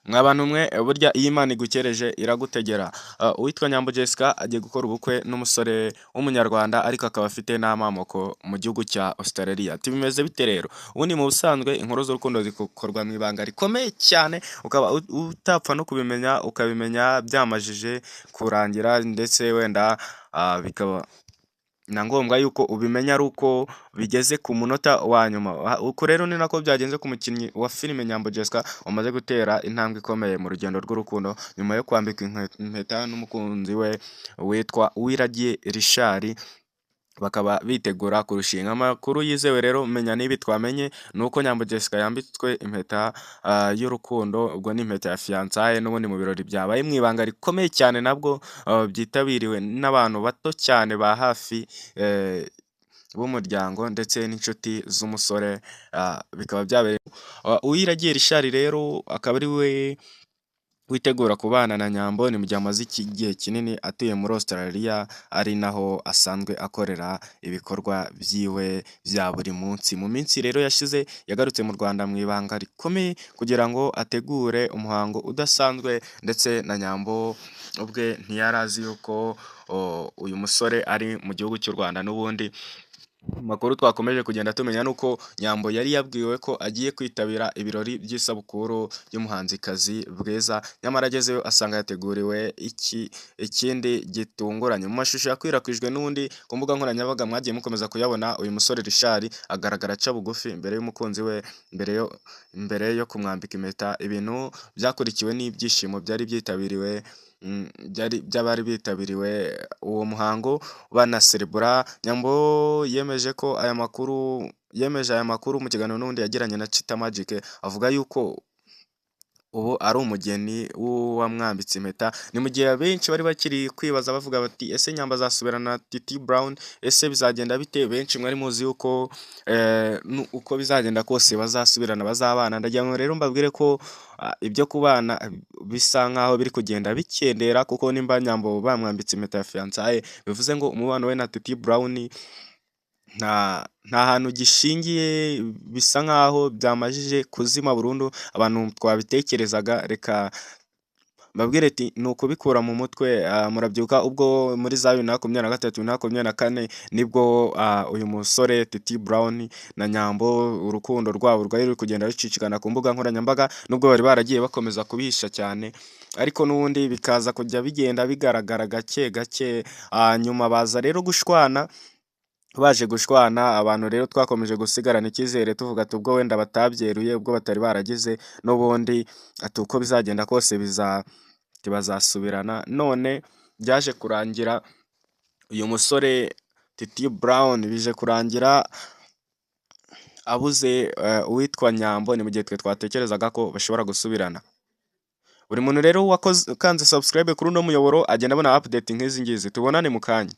Mwa bantu mwe, burya iyo Imana igukereje iragutegera. Uwitwa Nyambo Jessica agiye gukora ubukwe n'umusore w'umunyarwanda, ariko akaba afite n'amamoko mu gihugu cya Australia. Ati bimeze bite rero? Ubundi mu busanzwe inkuru z'urukundo zikorwa mu ibanga rikomeye cyane, ukaba utapfa no kubimenya, ukabimenya byamajije kurangira, ndetse wenda bikaba na ngombwa yuko ubimenya ari uko bigeze ku munota wa nyuma. Uko rero ni nako byagenze ku mukinnyi wa filime Nyambo Jessica, wamaze gutera intambwe ikomeye mu rugendo rw'urukundo nyuma yo kwambikwa impeta n'umukunzi we witwa Uwiragiye Richard, bakaba bitegura kurushinga. Amakuru yizewe rero menya n'ibi twamenye ni uko Nyambo Jessica yambitswe impeta y'urukundo, ubwo ni impeta ya fiançailles, n'ubundi mu birori byabaye mu ibanga rikomeye cyane, nabwo byitabiriwe n'abantu bato cyane ba hafi b'umuryango ndetse n'inshuti z'umusore, bikaba byabereye. Uwiragiye Richard rero akaba ari we witegura kubana na Nyambo, ni mu gihe amaze igihe kinini atuye muri Australia, ari naho asanzwe akorera ibikorwa byiwe bya buri munsi. Mu minsi rero yashize yagarutse mu Rwanda mu ibanga rikomeye kugira ngo ategure umuhango udasanzwe, ndetse na Nyambo ubwe ntiyari azi yuko uyu musore ari mu gihugu cy'u Rwanda. N'ubundi amakuru twakomeje kugenda tumenya nuko Nyambo yari yabwiwe ko agiye kwitabira ibirori by'isabukuru y'umuhanzikazi Bwiza, nyamara agezeyo asanga yateguriwe iki ikindi gitunguranye. Mu mashusho yakwirakwijwe n'undi ku mbuga nkoranyambaga mwagiye mukomeza kuyabona, uyu musore Richard agaragara aca bugufi imbere y'umukunzi we mbere yo kumwambika impeta, ibintu byakurikiwe n'ibyishimo byari byitabiriwe byari by'abari bitabiriwe uwo muhango banaserebura. Nyambo yemeje ko aya makuru yemeje aya makuru mu kiganiro n'ubundi yagiranye na Chita Magic, avuga yuko ubu ari umugeni w'uwamwambitse impeta. Ni mu gihe abenshi bari bakiri kwibaza bavuga bati: "Ese Nyambo azasubirana na Titi Brown? Ese bizagenda bite?" Benshi mwari muzi yuko uko bizagenda kose bazasubirana, bazabana. Ndagira ngo rero mbabwire ko ibyo kubana bisa nkaho biri kugenda bikendera, kuko nimba Nyambo bamwambitse impeta ya fiançailles, bivuze ngo umubano we na Titi Brown nta hantu gishingiye, bisa nkaho byamajije kuzima burundu. Abantu twabitekerezaga, reka mbabwire ati ni ukubikura mu mutwe. Murabyibuka ubwo muri za 2023, 2024, nibwo uyu musore Titi Brown na Nyambo urukundo rwabo rwari ruri kugenda rucicikana ku mbuga nkoranyambaga, nubwo bari baragiye bakomeza kubihisha cyane, ariko n'ubundi bikaza kujya bigenda bigaragara gake gake. Nyuma baza rero gushwana. Baje gushwana, abantu rero twakomeje gusigarana icyizere tuvuga ati ubwo wenda batabyeruye, ubwo batari baragize n'ubundi, ati uko bizagenda kose bazasubirana. None byaje kurangira uyu musore Titi Brown bije kurangira abuze uwitwa Nyambo, ni mu gihe twe twatekerezaga ko bashobora gusubirana. Buri muntu rero wakoze ukanze subscribe kuri uno muyoboro agenda abona update nk'izi ngizi. Tubonane mu kanya.